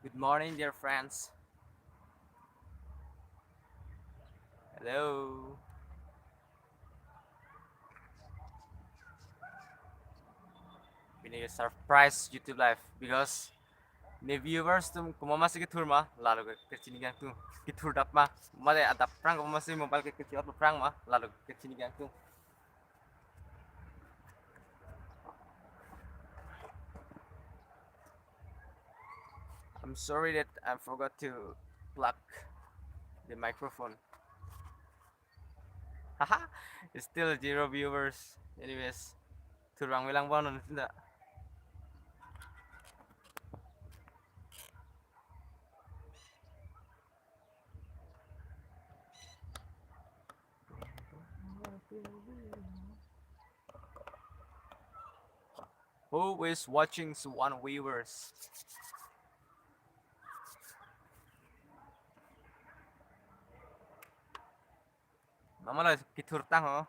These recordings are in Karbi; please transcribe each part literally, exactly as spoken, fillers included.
Good morning, dear friends. Hello. Pini ke surprise YouTube live because ne viewers atum komat masi kethur ma, lalo ke kachini kangtung, kethurdap ma, mate adap aphrang komat masi mobile ke kachini aphrang ma, lalo ke kachini kangtung. I'm sorry that I forgot to plug the microphone. Haha, it's still zero viewers. Anyways, thurang velang bon nunda. Who is watching, so one viewers? Mama la kethur tang ho.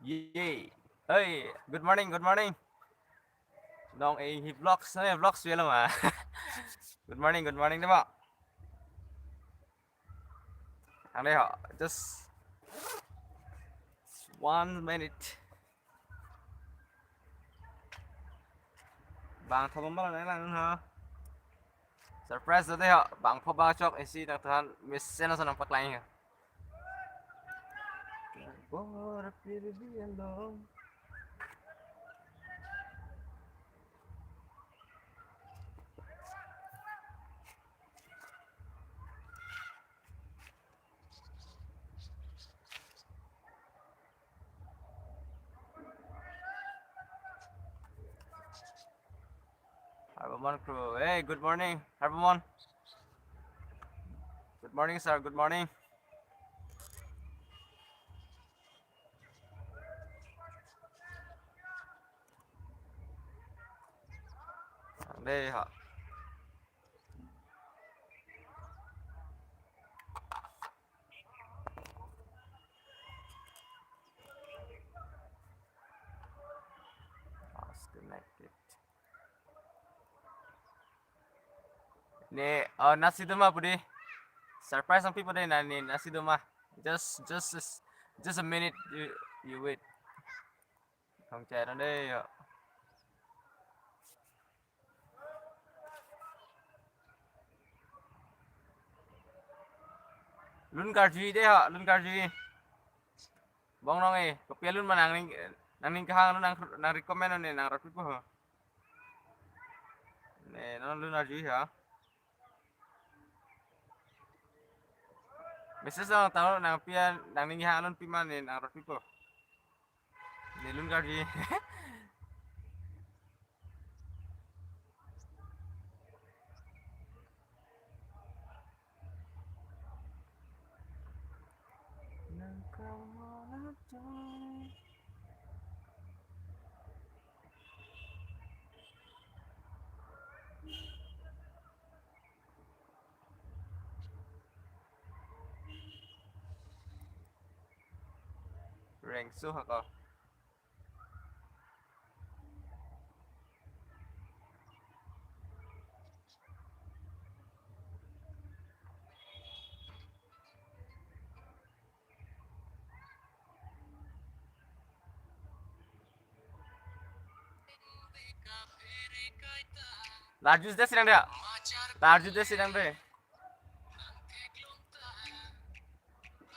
Yay. Hey, good morning, good morning. Nong eh hi vlogs, eh vlogs velo ma. Good morning, good morning dema. Ang dei ho, just one minute. Bang thom bang lang lang ha. Surprise dei ho, bang pho bang chok isi nangtumphan mesen ason nangpaklangji ha. Bor pir bi along. Harbamon crew. Hey, good morning, Harbamon. Good morning, sir. Good morning. Dei ho. Lost connected. Ne, oh, nasi doma pu dei. Surprise nangpipo dei, na ne nasi doma. Just, just, just, just a minute. You, you wait. Thong chai dei ho. Lun karjuji dei ho, lun karjuji. Bong nong eh, kopi alun ma nangning, nangning kehang alun nang, nang recommend ne nang rot pipo ho. Ne, non lun arjuji ha. Message nangtanglo nangpi an, nangning kehang alun pima ne nang rot pipo. Ne lun karjuji. Rengso ha ko. La juice dei si nang dei. La juice dei si nang dei.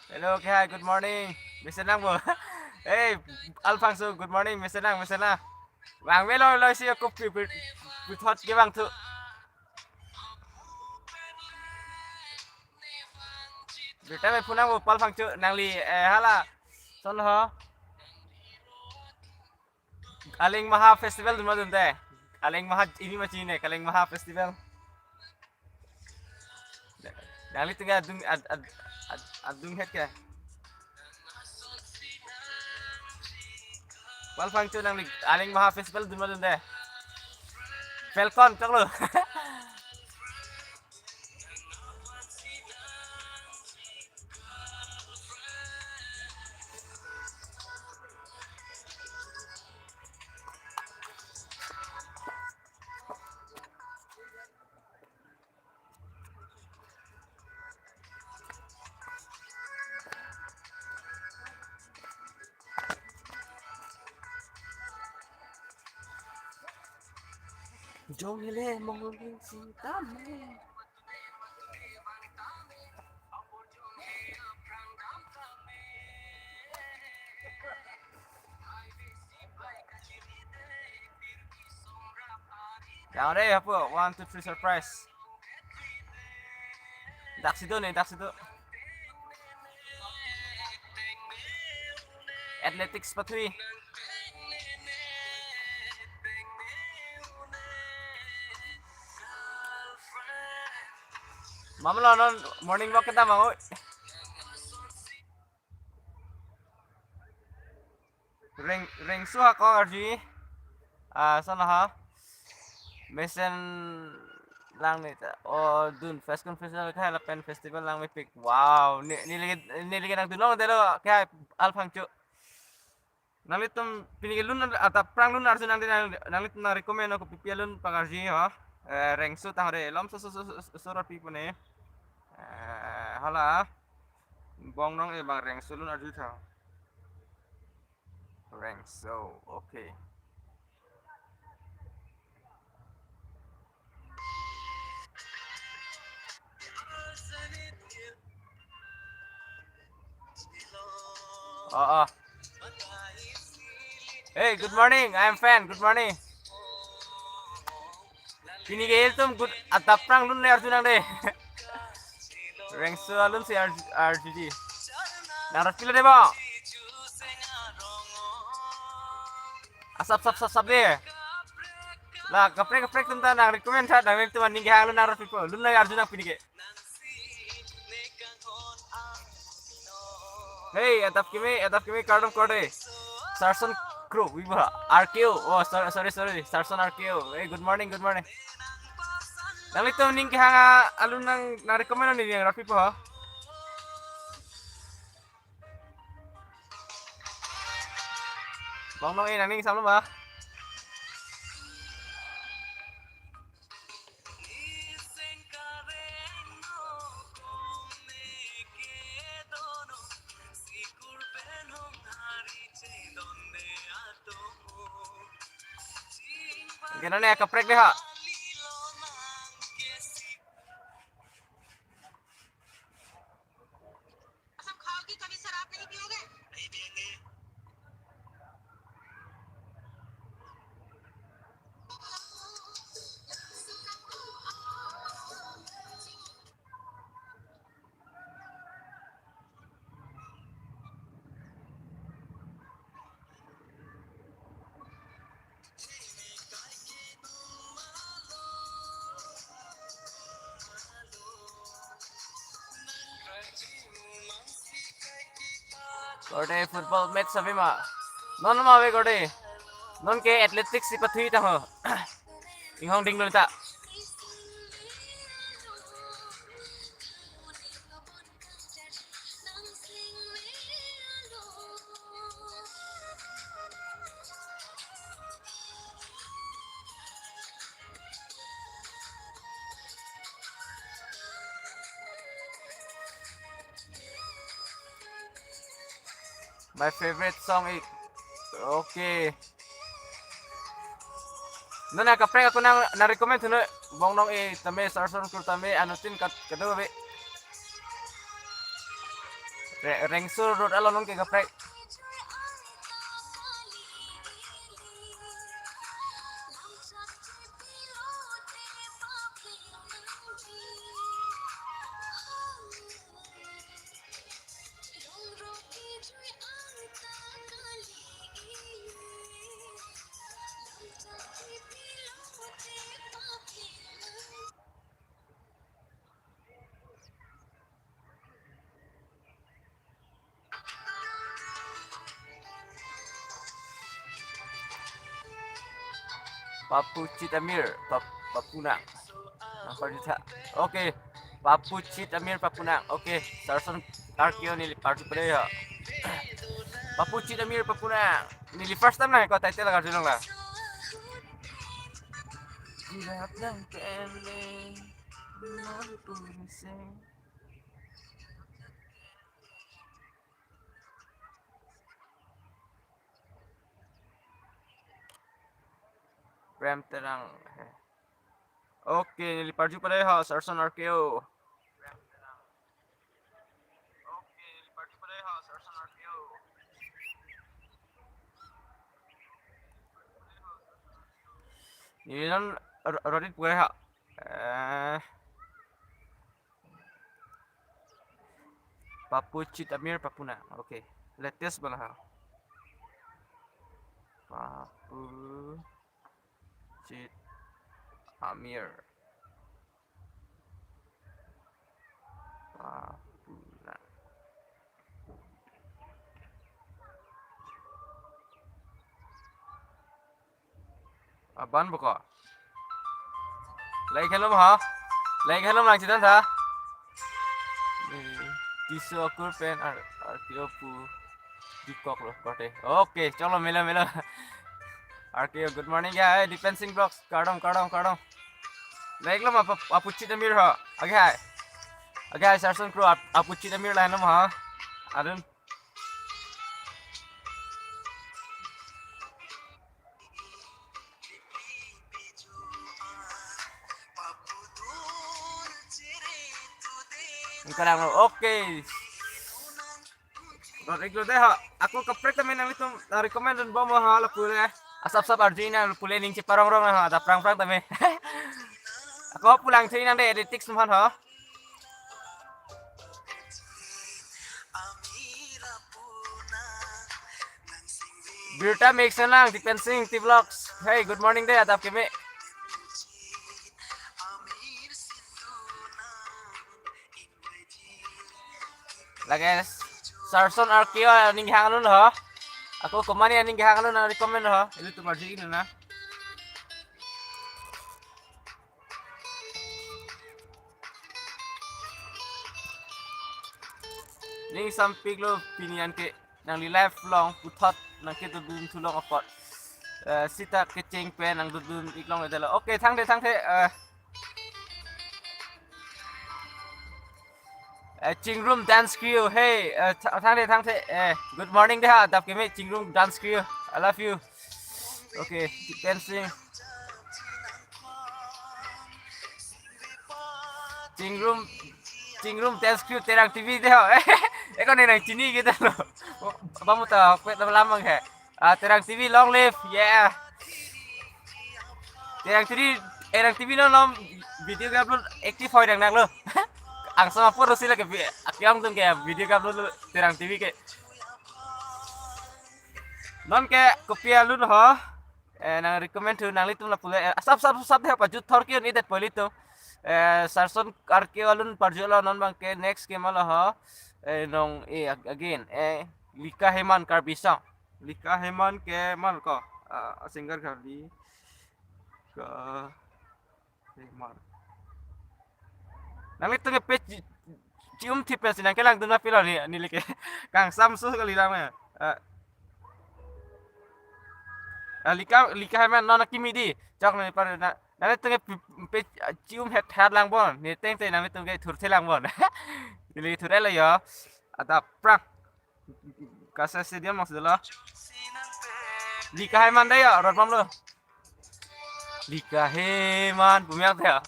Hello, okay, hi, good morning. Mesen nang bo. Hey, Alphonso, good morning. Mesen nang, mesen nang. Bang melo lo si aku pi pi pi thot ke bang tu. Beta me phone nang bo Alphonso nangli eh hala. Son ho. Kaleng Maha Festival dun ma dun dei. Kaleng Maha ini ma chini ne, Kaleng Maha Festival. Nanglitum ke adung ad, ad, ad, adung het ke. Alphonso nangli Kaleng Maha Festival dun ma dun dei. Falcon choklo. Jong hile mong lung sing tame. Yang deh, apa? One, two, three, surprise. Daksi do nih, daksi do. Athletics pathui. Mama lo non morning walk kita mau. Reng, Rengso ako arju. Ah, sana ha. Mesen lang nih ta. Oh, dun fest confession ka lapen festival lang mepik. Wow, ne, nelike, nelike nangdunlong detlo ke alphang chu. Nanglitum pinike lun adap aphrang lun arju nang di nang, nanglitum nang recommend ako P P L lun pangarju ho. Eh, Rengso tang re lom so so so so so pi pone. Eh, hala. Bongnong e bang Rengso lun arju tha. Rengso, okay. Oh, oh. Hey, good morning. I am fan. Good morning. Pinike ilitum good adap aphrang lun le arju nang deh. Rengso alun si arju, arju di. Nang rot pilo deh, bang? Asap, sap, sap, sap deh. La, kaprek, kaprek atum ta nang recommend tha, nangtum aning kehang lun nang rot pipo. Lun le arju nang pinike. Hey, adap kimi, adap kimi, kardom korde. Sarson Crew, Viva, R Q. Oh, sorry, sorry, sorry. Sarson R Q. Hey, good morning, good morning. Nanglitum aning kehang alun nang, nang recommend ni nang rot pipo ho. Bongnong e nangning samlo ba. Gana ne kaprek deh ha. कसम खाओ कि कभी शराब नहीं पियोगे? नहीं पिएंगे। Korde football match sabi ma. Non ma ave korde. Non ke athletics si pathui tang ho. Inghong ding dun ta. My favorite song is, okay. Nona kaprek ako nang, nang recommend thuno, Bongnong e tame, Sarson Crew tame, anuttin kat, kado be. Re-, Rengso Road along non ke kaprek. Papu Chit Amir, Pap-, Papunang. Nang parjutha. Okay. Papu Chit Amir Papunang. Okay. Sarson R Q neli party player. Papu Chit Amir Papunang. Neli first time nang ko title karjulong la. Gilap nang kele, nang purising. Prem Terang. Okay, neli parju pada ha, Sarson R K O. Neli non ro-, rodit pada ha. Eh, Papu Chit Amir Papuna. Okay. Latest bala ha. Papu Chit Amir Papuna. Aban boko. Like hello ha. Like hello lang chitan tha. Eh, Tisu akur pen R-, R T O pu dikok lo korte. Okay, chalo melo melo. R K O, good morning ya. Eh, Dipen Singh Vlogs, kardom, kardom, kardom. Like lo ma ap-, Apu Chit Amir ha. Age hai. Age hai, Sarson Kro ap-, Apu Chit Amir lahenlo ma ha. Adun. Sekarang, okay. Rodrigo deh ha. Ako kaprek tame nanglitum, ah, recommend dun bom ha lapu le. Asap-sap arju nang lapu le ning cheparong rong ha, ada prang-prang tame. Ako pulang chini nang deh, edit tik sumhan ha. Birta Mixon lang, Dipen Singh, T Vlogs. Hey, good morning deh, adap keme. Lake Sarson R K O aning hang alun ho. Ako komani aning hang alun nang recommend ho. Ilitum arju nang. Ning sampik lo pini anke nangli live along puthot nang kedodun thu long apot. Eh, sita kecheng pen nang dodun ik long edelo. Okay, thangthe, thangthe, eh. Eh, Chingroom Dance Crew, hey, eh, tha-, thangthe, thangthe, eh, good morning deh ha, adap keme Chingroom Dance Crew, I love you. Okay, keep dancing. Chingroom, Chingroom Dance Crew Terang T V deh ho. Eh, kau ni nang chini kita lo. Apa mu tahu? Kue tahu lama ke? Ah, Terang T V, long live, yeah. Terang T V, Terang T V non non video ke-upload active hoi dang nak lo. Angsong apor si lake vi-, akyong tum ke video ke-upload lo Terang T V ke. Non ke kopi alun ho. Eh, nang recommend thu nanglitum lapu le. Eh, asap, sap, sap deh pajut thor kion idet poli tu. Eh, Sarson R K O alun parju lo non abang ke next ke ma lo ho. Eh, nong, eh, ag-, again. Eh, Lika Heman Karbi Song. Lika Heman ke ma lo ko, ah, singer kali. Ka Heman. Nanglitum ke page chi-, chi-um thip pensi nang kelang dun apilo ni, neli ke. Kangsam su kali lang ya. Ah. Ah, Lika, Lika Heman non akimi dei. Chok neli par na. Nanglitum ke pe-, page chi-um het het lang bon. Ne tengte nanglitum ke thurthe lang bon. Neli thurthe lo yo. Adap prang. Kasa stadium maksud lo. Lika Heman dei ya, rot bom lo. Lika Heman, pumiak dei ya.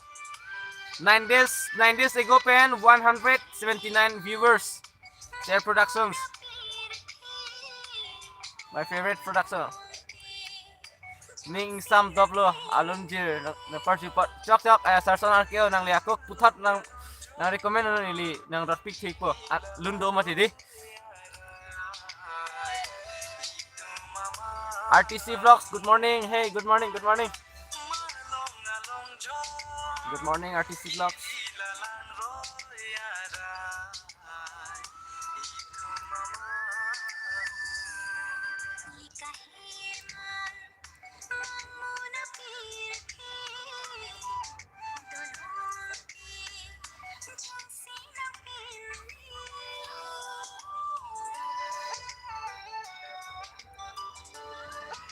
Nine days, nine days ago pen one hundred seventy-nine viewers. Share Productions. My favorite production. Ning sam dop lo, alun jir, na, na parju pot. Chok chok, eh, Sarson R K O nangli ako puthot nang, nang recommend nang ili, nang rot pik thik po. At lun do mati dei. R T C Vlogs, good morning. Hey, good morning, good morning. Good morning, R T C Vlogs.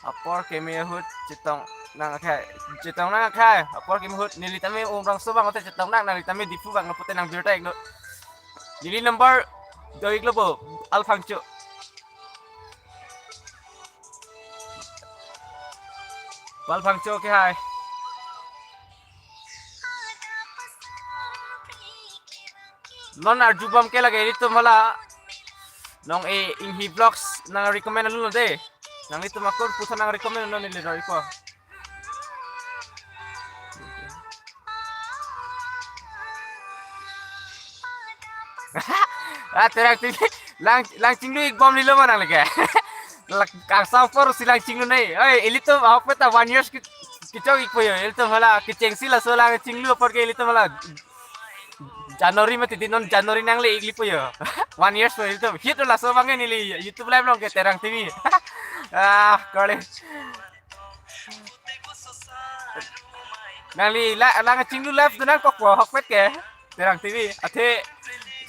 Apor keme ahut chetong nang akhai, chetong nang akhai. Apor keme ahut neli tame Umrongso abang te chetong nang, neli tame Diphu abang pute nang birta ik do. Neli number do ik lo bo, Alphangcho. Alphangcho ke hai. Non arjubom ke lake ilitum hala Nong-e Inghi Vlogs nang recommend lo de. Nanglitum ako puthot nang recommend non ili roi ko. Ah, Terang T V. Lang, lang chinglu-ik bom lilo ma nangli ke. Lang, kangsam apor si lang chinglu-nei. Oi, ilitum ahokpet ta one years ki, kechok-ikpo yo. Ilitum hala kechengsi laso lang chinglu apor ke ilitum hala January mati di non January nangle-iklipo yo. One years po ilitum. Hit laso abang neli YouTube live along ke Terang T V. Ah, kali. Nangli la, lang chinglu live do nangkokpo ahokpet ke Terang T V. Athe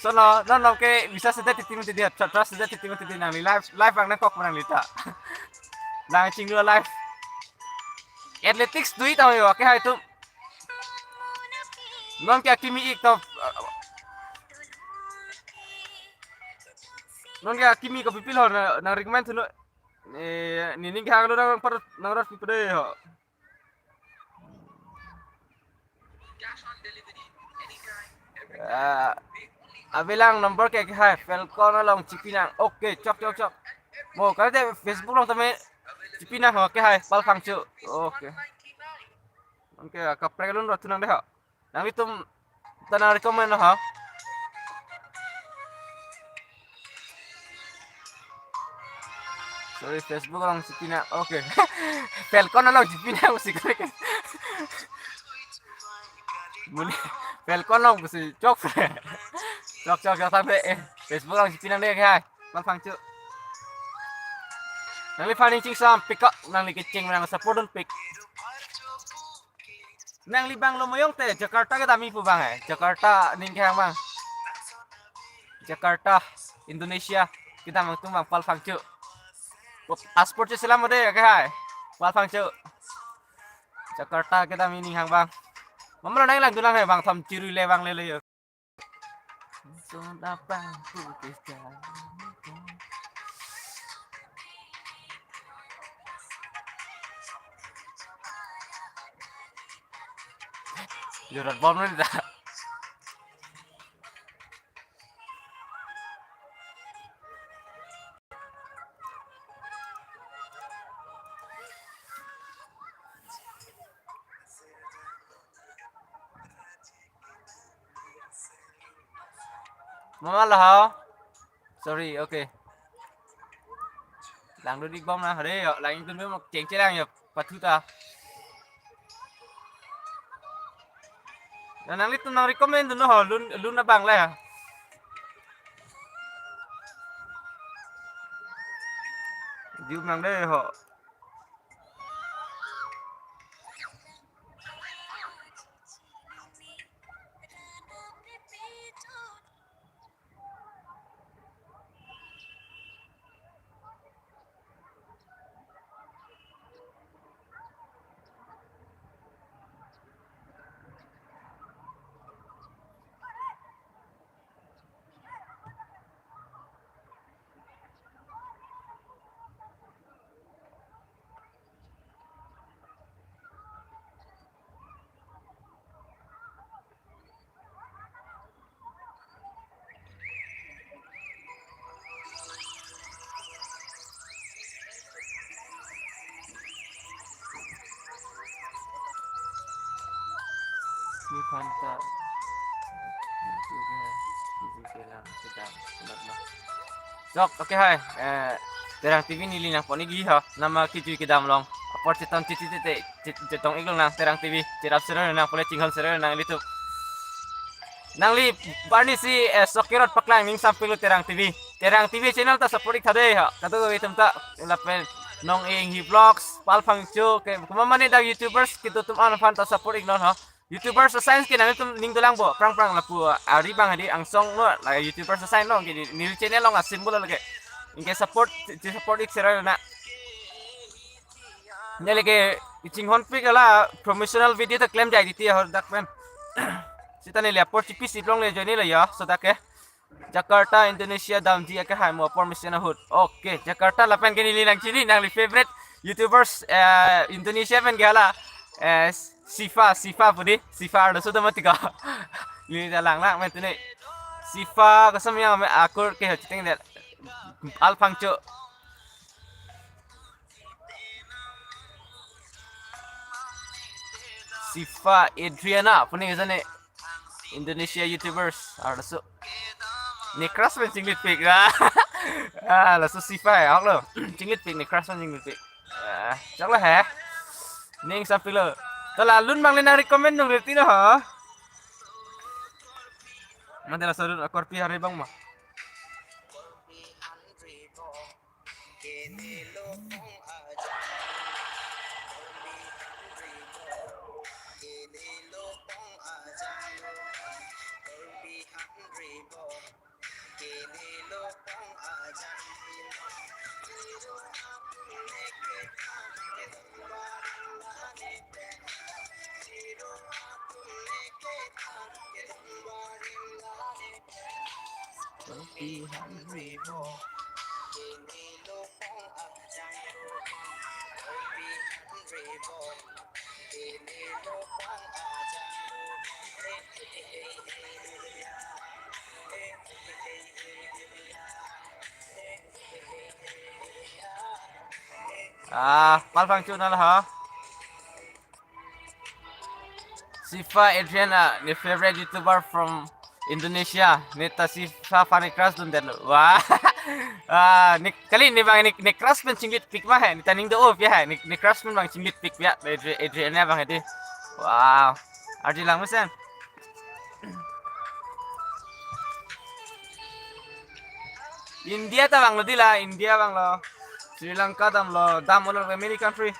sono non non ke bisa sedet titi mati di, trust sedet titi mati di nangli live, live abang nangkokpo nangli ta. Lang chinglu live. Athletics do-ik tame yo, akehai atum. Non ke akimi-ik to. Non ke akimi ko pipil ho nang, nang recommend thuno. Eh, nening kehang lo nang par nang rat pipede ho. Ah, avelang number ke akehai Falcon along chipi nang. Okay, chok chok chok. Mo, kali te Facebook along tame chipi nang ho akehai Palphangcho. Okay. Okay, kaprek alun rot thu nang de ho. Nanglitum ta nang recommend ho. Sorry, Facebook along chipi nang. Okay. Falcon along chipi nang si kali ke. Muni Falcon along si chok. Chok chok chok sampai eh Facebook along chipi nang de akehai. Palphangcho. Nangliphan ning chingsam pik ko, nangli kecheng nang support dunpik. Nangli bang lo moyong te Jakarta kedam-ikpo bang eh. Jakarta ning kehang bang. Jakarta, Indonesia. Kedam atum bang Palphangcho. Asport cheselam de akehai. Palphangcho. Jakarta kedam ining hang bang. Mama lo nang lang dulang he bang thom chirui le bang lele yo. Son abang putih jalan. Yurat bom ni dah. Mama lo ho? Sorry, okay. Lang dun-ik bom na, hare yo, lang ingtun bom cheng chelang yo, pathu ta. Na nanglitum nang recommend dun ho, lun, lun abang le. Jum nang de ho. Ni phanta. Chok, okay hai. Eh, Terang T V neli nangpon-ikji ho. Nama kejui kedam along. Apor cheton chiti tete, chet-, chetong-ik lonang Terang T V. Cherap sero nang pule chinghon sero nang ilitum. Nangli barni si, eh, sok kerot paklang ning samping lo Terang T V. Terang T V channel ta support-ik tha de ho. Kadokave atum ta lapen Nong-e Inghi Vlogs, Palphangcho, ke, komat mane dak YouTubers kedo atum an aphan ta support-ik non ho. YouTubers asai ke nangtum ning dolang bo, prang prang lapu ari bang hadi angsong lo, la YouTubers asai lo, ke neli channel along a-symbol lo ke. Ingke support, support-ik sera na. Neli ke chinghonpik la promotional video ta klemjai titi ho dak pen. Seta neli apor chipi si longle ajoine lo ya, so dak ke. Jakarta, Indonesia damji akehai mo apor mesen ahut. Okay, Jakarta lapen ke neli nangchini nangli favorite YouTubers, eh, Indonesia pen ke hala, eh, Sifa, Sifa pu di, Sifa arloso do mati ko. Neli ta lang lang pen tuni. Sifa, koson yang me akur ke ho chiting det. Alphangcho. Sifa Adriana, puni ke jane Indonesia YouTubers, ah, laso. Ne crush pen chinglitpik, ah. Ah, laso Sifa ya, hok lo. Chinglitpik, ne crush pen chinglitpik. Ah, choklo he. Ning sampilo. To la lun bang le nang recommend nung reti lo ho. Mate laso dun akorpi hari bang ma. Ah, palphangcho nang ha. Sifa Adriana, ne favorite YouTuber from Indonesia. Ne ta Sifa fan crush dun det lo. Wah. Ah, ne kali ne bang ne, ne crush pen chinglitpik ma he. Ne ta ning do-o ya he. Ne, ne crush pen bang chinglitpik ya. Adri-, Adriana bang hedi. Wow. Ardi lang mesen. India ta vanglo dei la, India vanglo. Sri Lanka damlo, dam all over many country.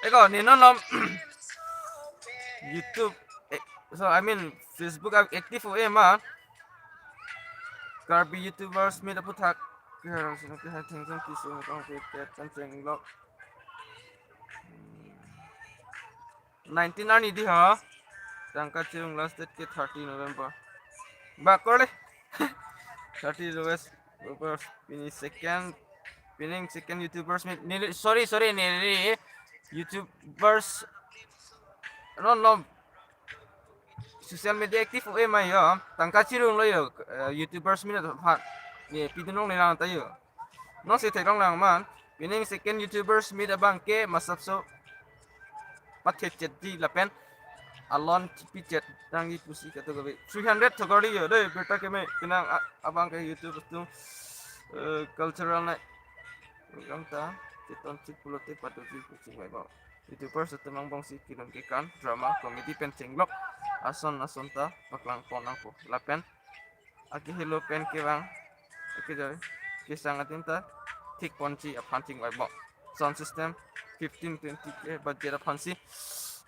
Eko, ne non lom YouTube, eh, so I mean Facebook ac-, active o-e ma. Karbi YouTubers Meet aphuthak. Kehar sino kehar theng song kiso kong ke tet kan chenglok. Nineteen arni dei ha. Tangka chirung last date ke thirty November. Ba korle. Thirty lowest viewers. Pini second. Pini second YouTubers Meet. Neli, sorry, sorry, neli YouTubers. No, no. Social media active o-e ma yo. Tangka chirung lo yo. Eh, YouTubers Meet aphan. Ne pidunong le lang ta yo. Non si theklong lang man. Pini second YouTubers Meet abang ke masapso pathe chet dei lapen alon chipi chet nangji pusi katu gabe. Three hundred thokor dei yo dei, birta keme, penang a-, abang ke YouTube atum, eh, cultural night program ta cheton chik pulote patuji pusi bai bang. YouTubers atum angbongsi kelun kekan, drama, comedy pen chenglok ason ason ta paklang pon nangpo. Lapen akehelo pen kevang, akejoi kesang adim ta thik ponji aphan chingvai bom. Sound system fifteen twenty K budget aphansi.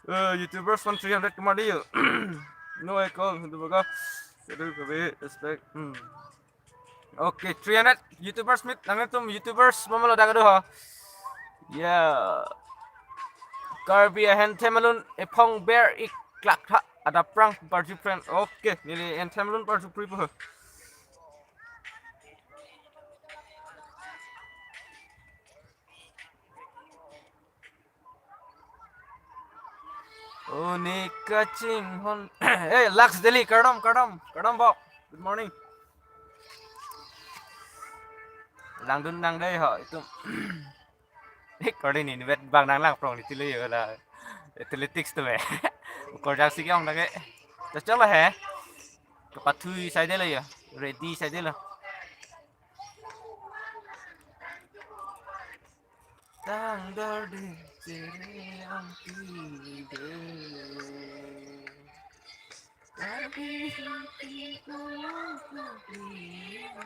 Eh, YouTubers aphan three hundred kemar dei yo. No, I call, hindu baga. Aduh, kabe respect. Hmm. Okay, three hundred YouTubers Meet, nangtum YouTubers mamalo dagado ha. Ya. Karbi ahem themalun ephong ber ik klak tha ada prang parju friend. Okay, neli ahem themalun parju pri po. Oh, ne kachinghon. Eh, Lux Daily, kardom, kardom, kardom, bo. Good morning. Langdun nang dei ho, itum. Recording ni bet bang nang lang prong ni tilo yo la. Athletics to be. Ukur jang si ke-ong lagi. To chalo he. Kepathui sai dei lo yo. Ready sai dei lo. Tang dor ding chere ang pide. Tapi hati ko ko pide.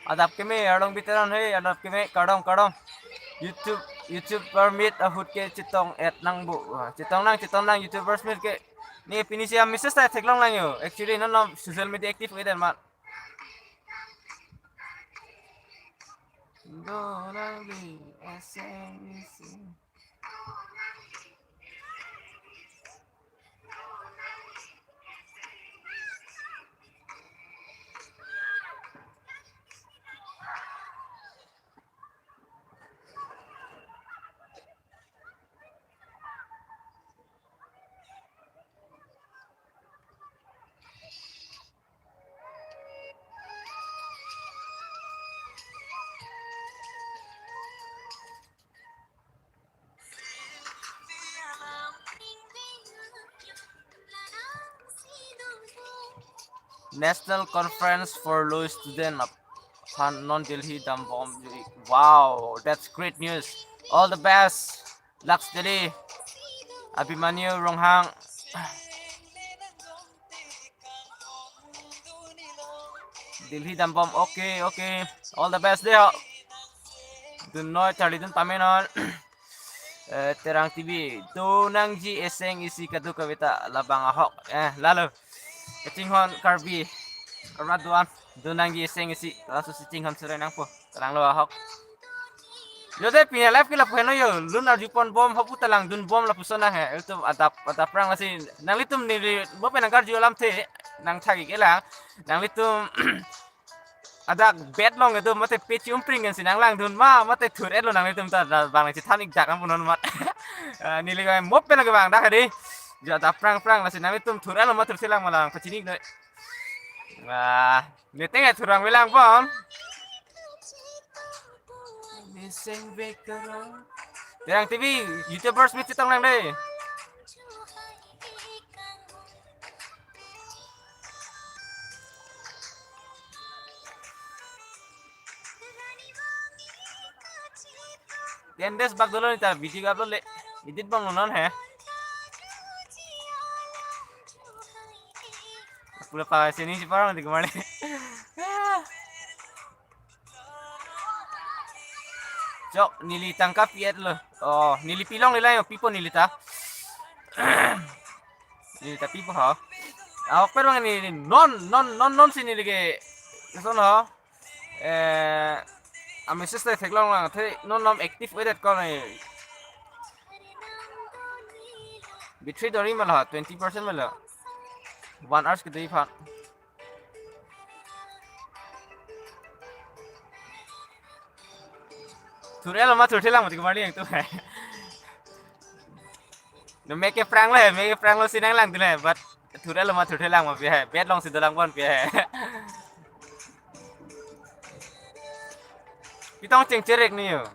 Adap keme, arlong biteron he, adap keme, kardom, kardom. YouTube, YouTuber meet ahut ke chetong et nang bu. Wah, chetong nang, chetong nang, YouTubers meet ke. Ne pini si a message ta theklong lang yo. Actually, non non social media active ke den mat. Do nang di S N E C. National Conference for Law Student aphan non Delhi dambom. Wow, that's great news. All the best. Laks Delhi. Abhimanyu Ronghang. Delhi dambom. Okay, okay. All the best dei ho. Dun noi charli dun pame non. Eh, Terang T V. Do nangji S N E C kadokave ta labang ahok. Eh, lalo. Kachinghon Karbi. Karbi doan. Do nangji S N E C. Laso si chinghon sore nangpo. Terang lo ahok. Yo dei pini live ke lapu heno yo. Lun arjupon bom hapu ta langdun bom lapuson nang he. Itu adap, adap prang lasi. Nanglitum neli mo pe nangkarju alamthe. Nang thagi ke lang. Nanglitum adak bed long itu mate pechi umpring kan si nang langdun ma mate thur et lo nanglitum ta da bang si thanik jak am punon mat. Eh, neli kai mo pe lagi bang dak hari. Jo adap prang prang lasi nanglitum thur et lo ma thur selang ma lang pachinik doi. Wah, ne teng thur bang velang pon. Terang T V, YouTubers meet chetong nang dei. Ten days bak dolo neta video upload le. Edit bang non he. Pura pa sini si parang di kemana. Chok, neli tangka pi et lo. Oh, neli pilong neli layo, pipo neli ta. Neli ta pipo ha. Ah, ok, pero neli non, non, non, non si neli ke. Lason ha. Eh, ami sister theklong lang, the non non active wedet ko nai. Battery dori ma lo, twenty percent ma lo. One hours ke dei phan. Thur et lo ma thur thelang mati kemari yang tu. No make prank lo, make prank lo si nang langdun he, but thur et lo ma thur thelang ma pi he, bed long si dolang pon pi he. Pitong cheng cherek ni yo.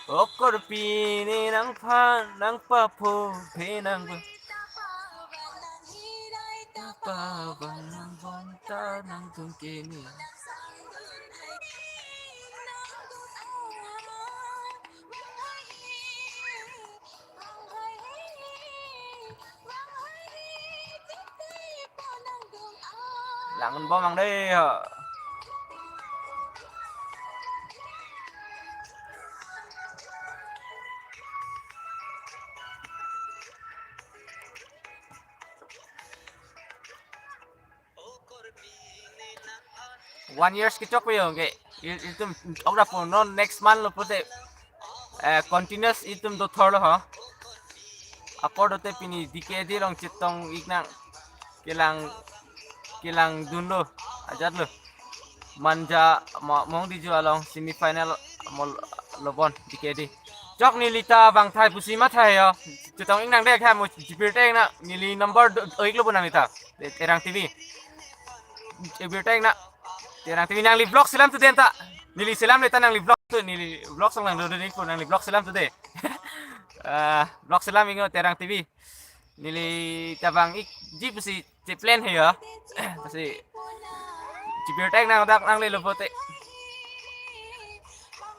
Okorpi ne nangphan nangpapho phe nang ba. Papa nang bonta nangtum keme. Lang bom ang dei ho. One years kechok pe yo ke. I-, itum okra po non next month lo pulote, eh, continuous itum do thor lo ho. Apor dote pini D K D along chetong ik nang kelang, kelang dun lo ajat lo. Manja mo-, Mongdiju along semifinal mo lo bon D K D. Chok neli ta bang thai pusi ma thai yo. Chetong ik nang dek ha mo jibir teng na neli number do, do ik lo bon nang neli ta. Terang T V. Jibir teng na. Terang T V nangli vlog selam tu den ta. Neli selam le ta nangli vlog tu neli vlog song nang do dei ko nangli vlog selam tu dei. Ah, vlog selam ingo Terang T V. Neli ta bang ik ji pusi che plan he yo. Pusi jibir teng nang dak nang le lo pulote.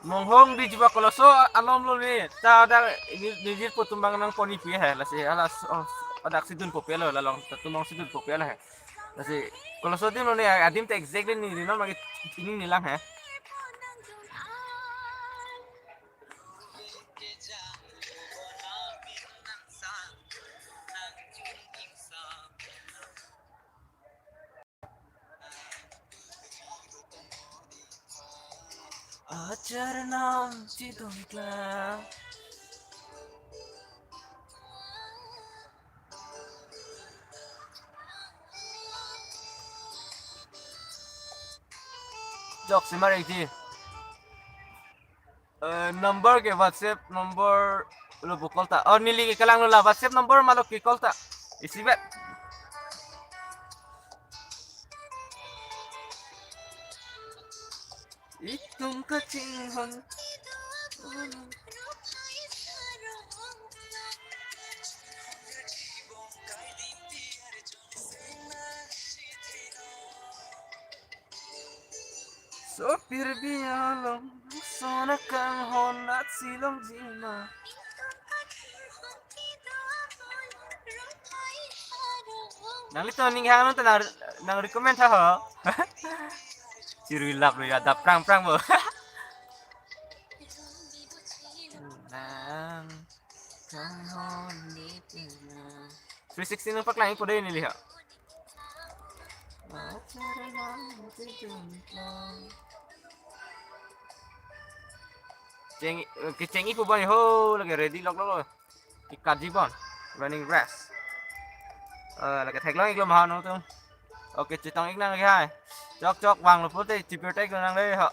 Monghong di jiba koloso alom lo ni. Ta dak ni, ni jir putum bang nang poni pi he. Lasi alas, oh, adak sidun popi lo, la long tatum long sidun popi lo he. Lasi koloso adim lo ni, adim ta exactly ni, ni non magi ini ni lang he. Ajar nam chidung klang. Jok si mar-ik ji. Eh, number ke WhatsApp number lo pu call ta. Oh, neli ke kalang lo la WhatsApp number ma lo ke call ta. Isi bet. Itum kachinghon. Sopir bi along, sona kanghon atsi long jima. Nanglitum ning hang nang ta nang, nang recommend tha ho. Chirui lap lo ya, dap prang prang bo. Nang kanghon ni tina. Three sixty nang paklang ipo dei neli ha. Cheng, kecheng ipo bang ho, lake ready lok lok lo. Ikat ji bon. Running race. Eh, lake theklong ik lo ma nangtum. Okay, chetong ik nang lake hai. Chok chok vang lo pute, chipir tek lo nang dei ha.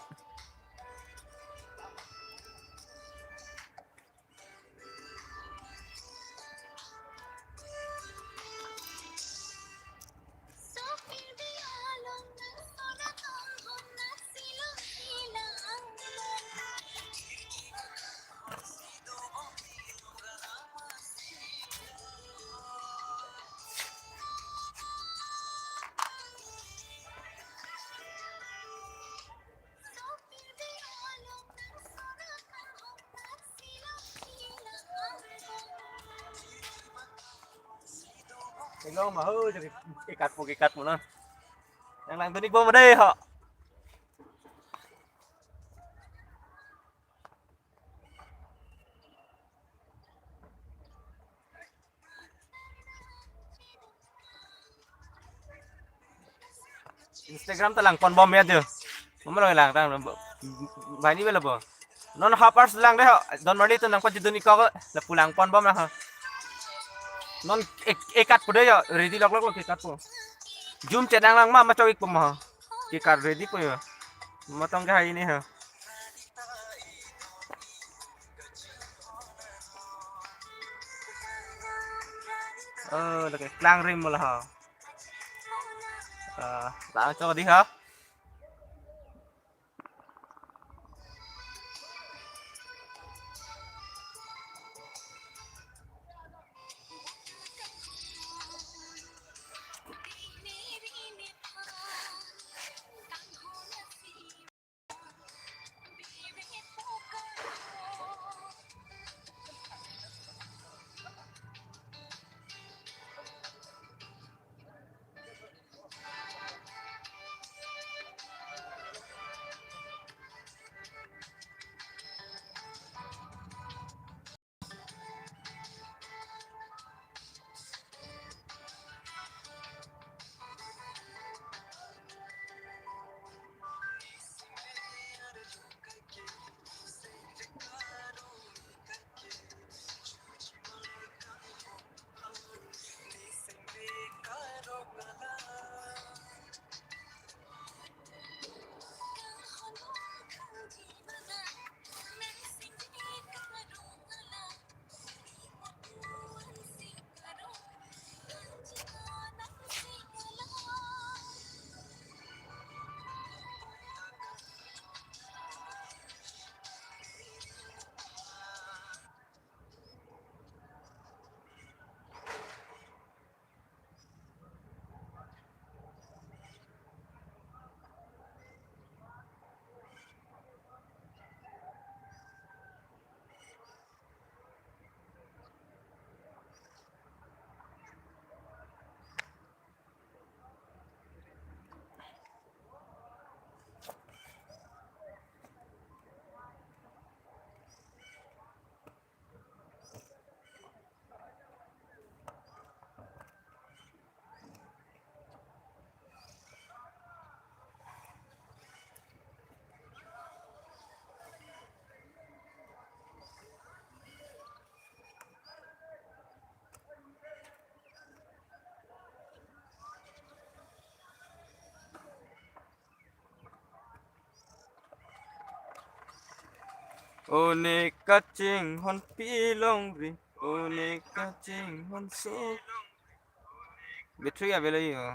Theklong ma ho, jadi ikat po, ikat po na. Nang langdun ik bom dei ho. Instagram ta lang pon bom ya jo. Mama lang lang tang. Bani bela bo. Non hoppers lang dei ho. Don mali tu nang pon jidun iko ko. Lapu lang pon bom lang ho. Non ek, ikat po dei yo. Ready lok lok lok ikat po. Jum chenang lang ma ma chawik po ma ho. Ikat ready po yo. Matong ke hai ni ho. Oh, lake klang rim mo la ho. Ah, ta cho di ha. One kachinghon pilongri, one kachinghon so. Battery avelo yo.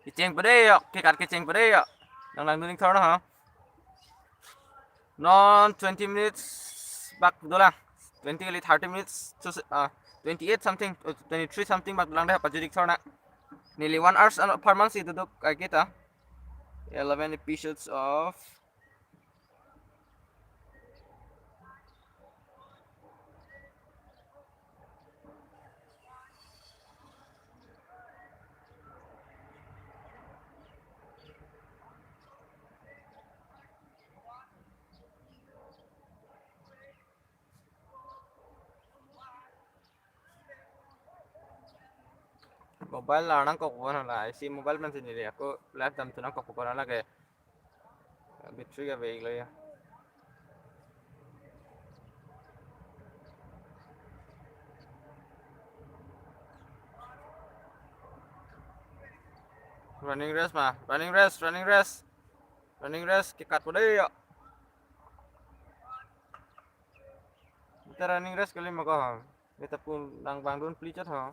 Kecheng pade yo, kekat kecheng pade yo. Nang langdun ning thor na ha. Non twenty minutes bak dolang. Twenty kali thirty minutes, so, uh, twenty-eight something, uh, twenty-three something bak dolang deh, pajutji thor na. Nearly one hours, uh, apharman si dodok, uh, kita. Eleven episodes of Mobile la nangkok pon hala, isi mobile pensi neli ako live damthu nangkok pon hala ke. Battery ke bag lo ya. Running race ma, running race, running race. Running race, kekat pade yo. Kita running race kali ma ko ha. Kita pun nang bang dun pli chat ha.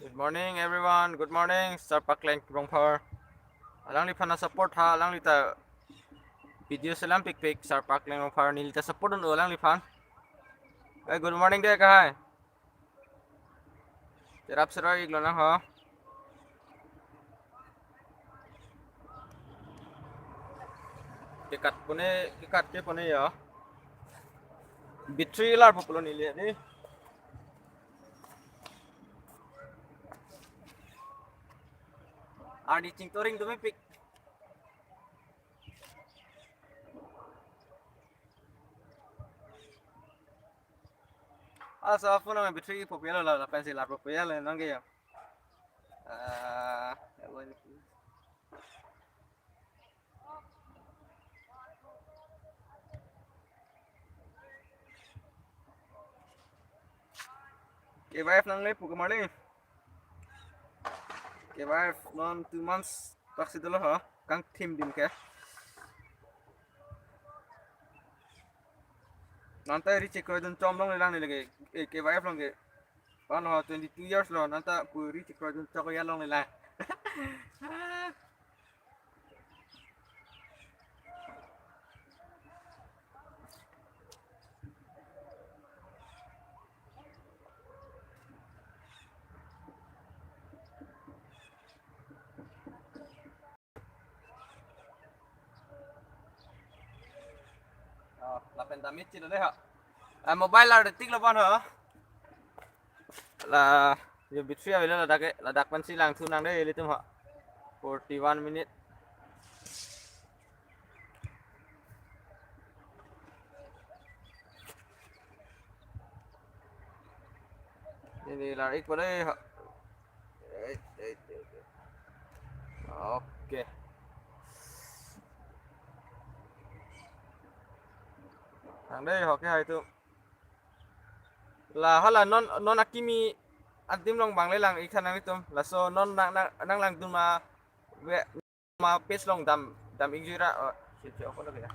Good morning, everyone. Good morning, Sir Pakleng Rongphar. Alangliphan a-support ha, alanglita video selam pikpik, Sir Pakleng Rongphar, nelita support un alangliphan. Eh, good morning deh, kahai. Cherap seroi iklo nang ho. Kekat pone, kekat ke pone ya. Battery lar populo neli ni. Arni chingtoring tu mepik. Asa phone ang battery populo la, lapensi lar populo nang ke ya. Ah, ya, wani. K Y F nangle pu ke mali. K Y F non two months bak si dolo ho, kangthim dim ke. Nonta ri chekroi dunchok longle lang neli ke, eh, K Y F along ke. Pan ho twenty-two years lo, nonta pu ri chekroi dunchok ya longle lang. Oh, lapen damage chilo dei ha. Ah, mobile la detik lo pan ha. La Yo, B three avelo ladak ke, ladak pensi langthu nang dei ilitum ha. Forty-one minute. Neli lar-ikpo dei ha. Eh, eh, eh, eh. Oke. Nang dei, oke, hai tu. La hala non, non akimi a-team along bang le lang-ik tha nanglitum. Laso non nang, nang, nanglangdun ma, we, ma pitch along dam, dam-ik jui ra, oh, shit, shit, off lo ya.